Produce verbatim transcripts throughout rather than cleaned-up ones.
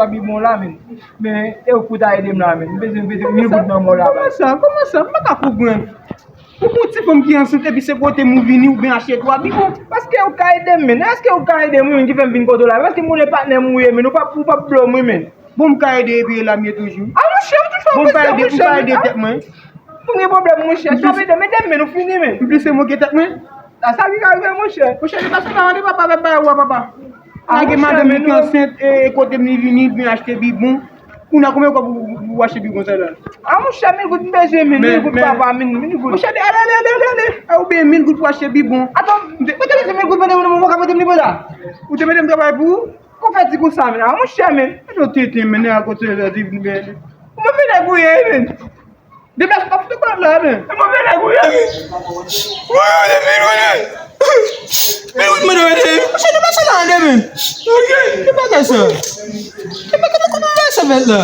twa bibon la, men. Men, e ou pou ta ede m la, men. M bezwen, bezwen mil goud nan men w la, baz. Kòman sa? Kòman sa? M pa ka konprann. Ou pou ti fanm ki ansent epi se kote m ou vini oubyen achte twa bibon. Èske ou ka ede m, men? Èske ou ka ede m, wi, men, ki fè m vin kote w la? Èske m konnen patnè m ou ye, men? Ou p ap, ou p ap blo m, wi, men. Bon, m ka ede epi e la m ye toujou. A, monchè, m toujou ap ede, monchè, m ka ede tèt mwen. Mwen gen pwoblèm, monchè. Si w ap ede m, ede m, men, nou fini, men. M plis se moke tèt mwen. A, sa ki ka rive, monchè? Monchè, se paske pa mande papa, papa, papa. A, monchè, men nou. Lage madanm li ki ansent, e, e kote m li vini, vin achte bibon. Ou nan konbyen kòb ou, ou, ou achte bibon sa la? A, monchè, mil goud m bezwen, men, mil goud papa, mil, mil goud. Monchè, ale, ale, ale, ale, ale. A, ou benyen mil goud pou achte bibon. Atann, mwen te bezwen mil goud pandan yon moman, ou ka prete m li pandan. Ou te mete m travay pou ou? Ou fè di konsa, men. A, monchè, men. Mete yon tenten, men, nèg a kote la, di vin benyen. Ou mwen fè nèg ou ye, men. Deplase pa fout pran la, men. Mwen fè nèg ou ye, men. Mwen, mwen, mwen, mwen. Mwen, mwen, mwen, mwen. Monchè, deplase la, men. Ki bagay sa? Ki bagay sa, men, la?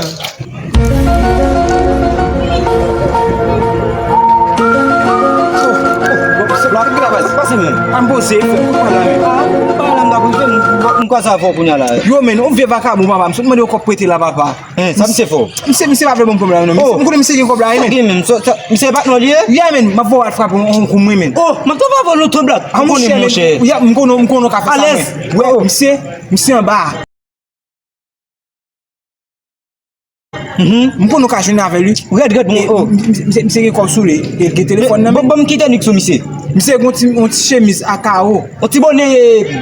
Pase, men. An poze, fè, fè, fè, la, men. A, ou pa la, m ka poze, m, m, m kwaze avè w kounye a la. Yo, men, yon vye vakabon, papa, m sot mande yon kòb prete la, papa. Hein, sa misye fè w? Misye, misye pa vle ban m kòb la, non, men. Oh. M konnen misye gen kòb la, wi, men. Sa gen menm, sa, sa, misye patnè w li ye? Yeah, men, m ap voye w al frape yon, yon kou, mwen, men. Oh, m ap travay avè w lontan, blak. Ah, m konnen, monchè, monchè. Yeah, m konnen, m konnen w ka fè sa, mwen. Alèz. Wè, oh, misye, misye anba. Mhm. M konnen w ka jwenn avè l, wi. Rèd, rèd, mwen, oh. Misye, misye gen kòb sou li, e l gen telefòn nan men. Ban m kite nik sou misye. Misye gen yon ti, yon ti chemiz a kawo. Yon ti bonè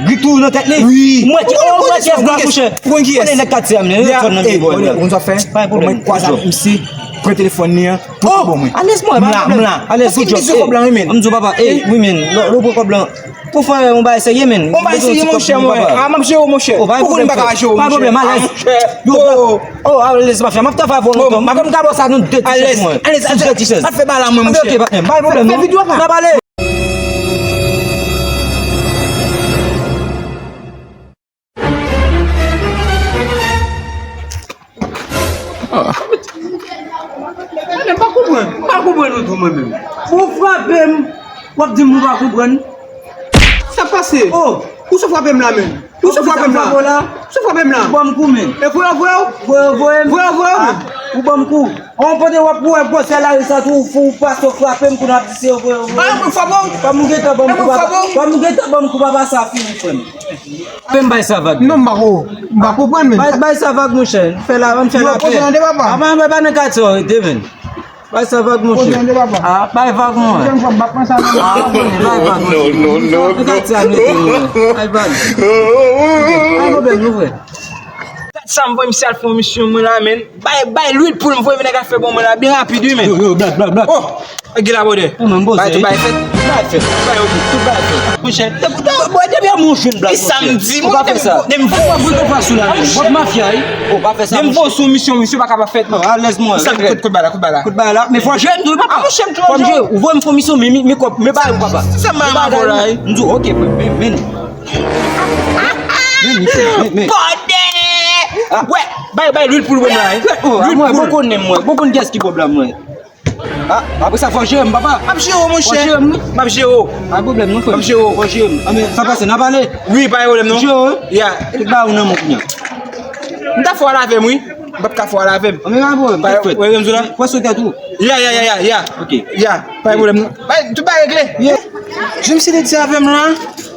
gri tou nan tèt li. Wi. Mwen, oh, mwen, yes, black, monchè. Ou konn kiyès? Ou konn nèg katye a, men, zòn nan, eh, bon, bon, sa fè. Pa gen pwoblèm. Mwen kwaze ak misye, pran telefòn li an, pote ban mwen. Oh, alèz, mwen, pa gen pwoblèm. M la, m la. Alèz, good job. Fè videyo kòb la, wi, men. M di w, papa, eh, wi, men. Lè, lè w pran kòb la. Pou fè yon bagay serye, men. Yon bagay serye, monchè, mwen. Ah, m ap jere w, monchè. Oh, pa gen pwoblèm, pa gen pwoblèm, alèz. Yo, oh, alèz, mafya. M ap travay avè w lontan. M ap, m ka ba w sa nan de ti chèz, mwen. Alèz, alèz, alèz. Sou de ti chèz. Pa fè bagay la, mwen, monchè. Ok, ok, pa gen pwoblèm, non. Fè videyo a. N ap pale. Ah. Gade, m pa konprann. M pa konprann ou tou, mwen menm. Ou frape m, w ap di m ou pa konprann. Sa k pase? Oh, ou sou frape m la menm. Ou sou frape m la. Ou sou frape m la. Ou ban m kou, men. E voye, voye. Voye, voye. Voye, voye. Ah, ou ban m kou. On kote w ap wè gwosè lari sa tou, ou pase w frape m, kounye a ap di se voye, voye. Ah, mwen frape w. Kòm ou gentan ban m kou, papa. Kòm ou gentan ban m kou, papa, sa fini, frè m. Fè m bay sa vag. Non, m pa ko, m pa konprann, men. Bay, bay sa vag, monchè. Fè la, ann fè lapè. Yo, kote w ande, papa? Apa, apa, nan katye w rete, men. Bay sa vag, monchè. Kote w ande, papa? Ah, bay vag, mwen. Kote m fè m pa pran sa, non? Ah, bon, bay vag, monchè. Non, non, non, non. Nan katye a, nou rete, mwen. Bay vag. Pa gen pwoblèm, non, frè. Gad sa m voye misye al fè yon misyon, mwen la, men. Bay, bay lwil poul m voye nèg al fè ban mwen la, byen rapid, wi, men. Yo, yo, black, black, black. Oh! Gen la, brother. Mwen, mwen, mwen poze. Bay, tout bagay fèt. Tout bagay fèt. Bay, ok, tout bagay fèt. Monchè, depi, depi, depi yon moun jwenn black, monchè. Samdi, ou pa fè sa. Depi m voye sou la, men. W ap mafya, wi. Ou pa fè sa, monchè. Depi m voye sou misyon, misyon pa ka pa fèt, non. Alèz, mwen. Samdi, kout, kout bala, kout bala. Kout bala, men fò jwenn tou, papa. Ah, monchè, m tou. Fò m jwenn. Ou voye m fè misyon, men, men, men kòb, men bagay, papa. Se sa m avè w la, wi. M di w, ok, men, men, men. Men, men, men, men. Bòdè! Ah. Wè, bay, bay lwil poul mwen la, hein. Oh, lwil poul. Mwen, bon konnen mwen, bon konn kiyès ki pwoblèm mwen. Ah, apre sa, fò jere m, papa. M ap jere w, monchè. Fò jere m, wi. M ap jere w. Pa pwoblèm, non, frè. M ap jere w. Fò jere m. Ah, men, sa pase, n a pale. Wi, pa gen pwoblèm, non. Jere w, wi. Ya. Tout bagay ou nan men w kounye a. M ta fè w al avè m, wi. M p ap ka fè w al avè m. Ah, men pa gen pwoblèm, tèt frèt. Wè, wè, m di w la. Wè sou tèt ou. Ya, ya, ya, ya, ya. Ok. Ya, pa gen pwoblèm, non. Bay, tout bagay regle. Yeah. Jan misye te di avè m la,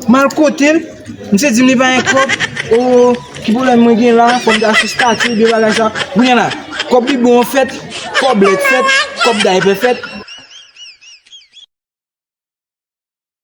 m al kote l. Misye di m li pa gen kòb. Oh, ki pwoblèm mwen gen la? Fò m ta sou stati oubyen bagay sa. Kounye a la, kòb bibwon an fèt, kòb lèt fèt, kòb daypè fèt.